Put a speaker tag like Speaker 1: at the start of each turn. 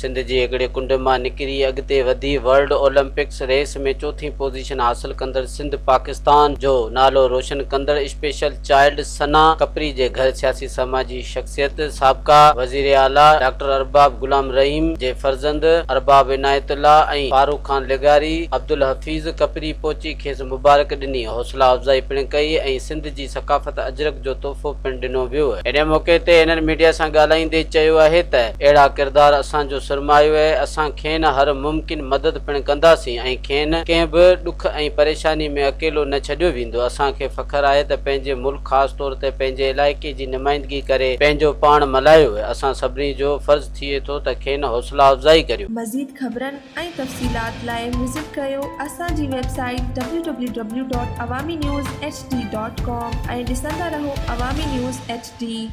Speaker 1: سنڌ جي هڪڙي ڪنڊ مان نڪري اڳتي وڌي ورلڊ اولمپڪس ريس ۾ چوٿين پوزيشن حاصل ڪندڙ سنڌ پاڪستان جو نالو روشن ڪندڙ اسپيشل چائلڊ ثنا ڪپري جي گهر سياسي سماجي شخصيت سابقه وزير اعليٰ ڊاڪٽر ارباب غلام رحيم جي فرزند ارباب عنايت الله ۽ فاروق خان لغاري عبدالحفيظ ڪپري پهچي کيس مبارڪ ڏني، حوصلا افزائي پڻ ڪئي ۽ سنڌ جي ثقافت اجرڪ جو تحفو پڻ ڏنو ويو. ان موقعي تي هنن ميڊيا سان ڳالهائيندي چيو آهي ته اهڙا ڪردار اسان جو سرمايو اهي، اسان کين هر ممڪن مدد پڻ ڪنداسين ۽ کين ڪنهن به ڏک ۽ پريشاني ۾ اڪيلو نه ڇڏيو ويندو، اسان کي فخر آهي ته پنهنجي ملڪ خاص طور تي پنهنجي علائقي جي نمائندگي ڪري پنهنجو پاڻ ملهايو، اسان سڀني جو فرض ٿئي ٿو ته کين حوصلا افزائي ڪريون.
Speaker 2: مزيد خبرن ۽ تفصيلات لاء وزٽ ڪريو اسان جي website W W W dot Awami news H D dot com ۽ ڏسندا رهو عوامي نيوز ايڇ ڊي.